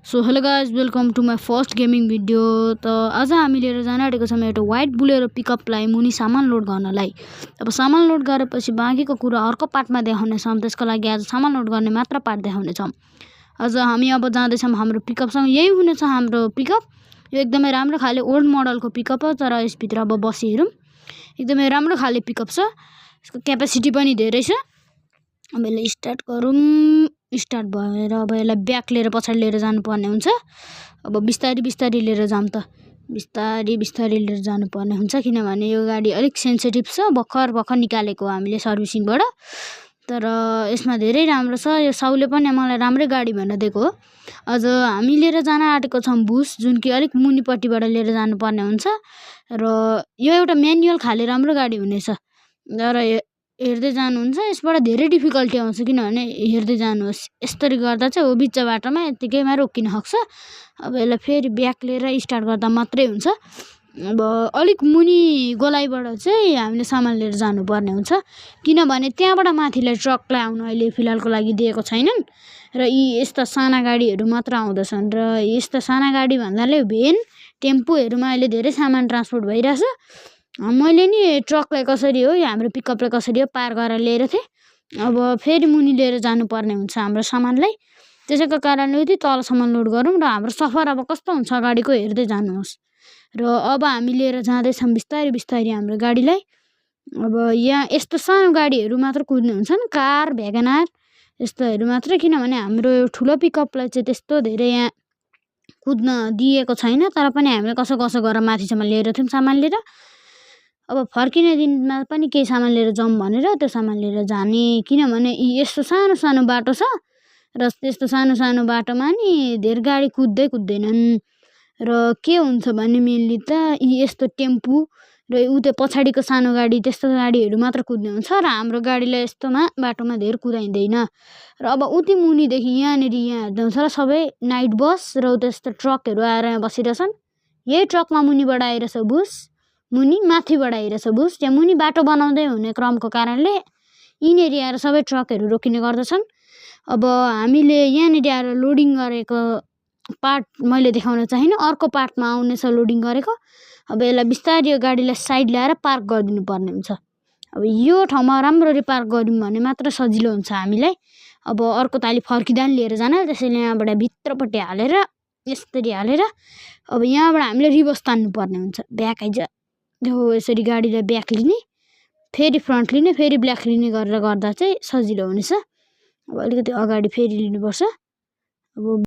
So hello guys, welcome to my first gaming video. त आज हामी लिएर जान आँटेको छौँ एउटा वाइट बुलेरो पिकअपलाई मुनि सामान लोड गर्नलाई। अब सामान लोड गरेपछि बाँकीको कुरा अर्को पार्टमा देखाउनेछौँ। त्यसको लागि आज सामान लोड गर्ने मात्र पार्ट देखाउनेछौँ। आज हामी अब जाँदैछौँ हाम्रो पिकअपसँग। यही हुनेछ हाम्रो पिकअप। यो एकदमै राम्रो खाले ओल्ड मोडलको पिकअप हो, तर यसभित्र अब बसी हेरौँ एकदमै राम्रो खाले पिकअप छ। यसको क्यापेसिटी पनि धेरै छ। अब यसलाई स्टार्ट गरौँ। स्टार्ट भएर अब यसलाई ब्याक लिएर पछाडि लिएर जानुपर्ने हुन्छ। अब बिस्तारी बिस्तारी लिएर जाऊँ त, बिस्तारी बिस्तारी लिएर जानुपर्ने हुन्छ, किनभने यो गाडी अलिक सेन्सिटिभ छ। भर्खर भर्खर निकालेको हामीले सर्भिसिङबाट, तर यसमा धेरै राम्रो छ। यो साउले पनि मलाई राम्रै गाडी भनेर दिएको हो। अझ हामी लिएर जान आँटेको छौँ बुस, जुन कि अलिक मुनिपट्टिबाट लिएर जानुपर्ने हुन्छ। र यो एउटा म्यानुअल खाले राम्रो गाडी हुनेछ। र हेर्दै जानुहुन्छ, यसबाट धेरै डिफिकल्टी आउँछ, किनभने हेर्दै जानुहोस् यसरी गर्दा चाहिँ हो बिच बाटोमा यत्तिकैमा रोकिन सक्छ। अब यसलाई फेरि ब्याक लिएर स्टार्ट गर्दा मात्रै हुन्छ। अब अलिक मुनि गोलाइबाट चाहिँ हामीले सामान लिएर जानुपर्ने हुन्छ, किनभने त्यहाँबाट माथिलाई ट्रकलाई आउन अहिले फिलहालको लागि दिएको छैनन्। र यी यस्ता साना गाडीहरू मात्र आउँदछन्। र यस्ता साना गाडी भन्नाले भेन टेम्पोहरूमा अहिले धेरै सामान ट्रान्सपोर्ट भइरहेछ। मैले नि ट्रकलाई कसरी हो, हाम्रो पिकअपलाई कसरी हो पार गरेर लिएर थिएँ। अब फेरि मुनि लिएर जानुपर्ने हुन्छ हाम्रो सामानलाई। त्यसैको कारणले चाहिँ तलसम्म लोड गरौँ र हाम्रो सफर अब कस्तो हुन्छ गाडीको हेर्दै जानुहोस्। र अब हामी लिएर जाँदैछौँ बिस्तारी बिस्तारी हाम्रो गाडीलाई। अब यहाँ यस्तो सानो गाडीहरू मात्र कुद्ने हुन्छन्, कार भ्यागनार यस्तोहरू मात्र, किनभने हाम्रो ठुलो पिकअपलाई चाहिँ त्यस्तो धेरै यहाँ कुद्न दिएको छैन। तर पनि हामीले कसो कसो गरेर माथिसम्म लिएर थियौँ सामान लिएर। अब फर्किने दिनमा पनि केही सामान लिएर जाउँ भनेर त्यो सामान लिएर जाने, किनभने यस्तो सानो सानो बाटो छ र त्यस्तो सानो सानो बाटोमा नि धेरै गाडी कुद्दैनन्। र के हुन्छ भने मेनली त यस्तो टेम्पो र त्यो पछाडिको सानो गाडी, त्यस्तो गाडीहरू मात्र कुद्ने हुन्छ। र हाम्रो गाडीलाई यस्तोमा बाटोमा धेरै कुदाइँदैन। र अब उति मुनिदेखि यहाँ हेर्नुहुन्छ र सबै नाइट बस र त्यस्तो ट्रकहरू आएर यहाँ बसिरहेछन्। यही ट्रकमा मुनिबाट आइरहेछ बुस, मुनि माथिबाट आइरहेछ बुस। त्यहाँ मुनि बाटो बनाउँदै हुने क्रमको कारणले यिनीहरू आएर सबै ट्रकहरू रोकिने गर्दछन्। अब हामीले यहाँनिर आएर लोडिङ गरेको पार्ट मैले देखाउन चाहिनँ, अर्को पार्टमा आउनेछ लोडिङ गरेको। अब यसलाई बिस्तारै यो गाडीलाई साइड ल्याएर पार्क गरिदिनु पर्ने हुन्छ। अब यो ठाउँमा राम्ररी पार्क गऱ्यौँ भने मात्र सजिलो हुन्छ हामीलाई। अब अर्को ताली फर्किँदा पनि लिएर जान, त्यसैले यहाँबाट भित्रपट्टि हालेर यसरी हालेर अब यहाँबाट हामीले रिभर्स तान्नुपर्ने हुन्छ। ब्याक आइज हो यसरी गाडीलाई ब्याक लिने, फेरि फ्रन्ट लिने, फेरि ब्याक लिने गरेर गर्दा चाहिँ सजिलो हुनेछ। अब अलिकति अगाडि फेरि लिनुपर्छ। अब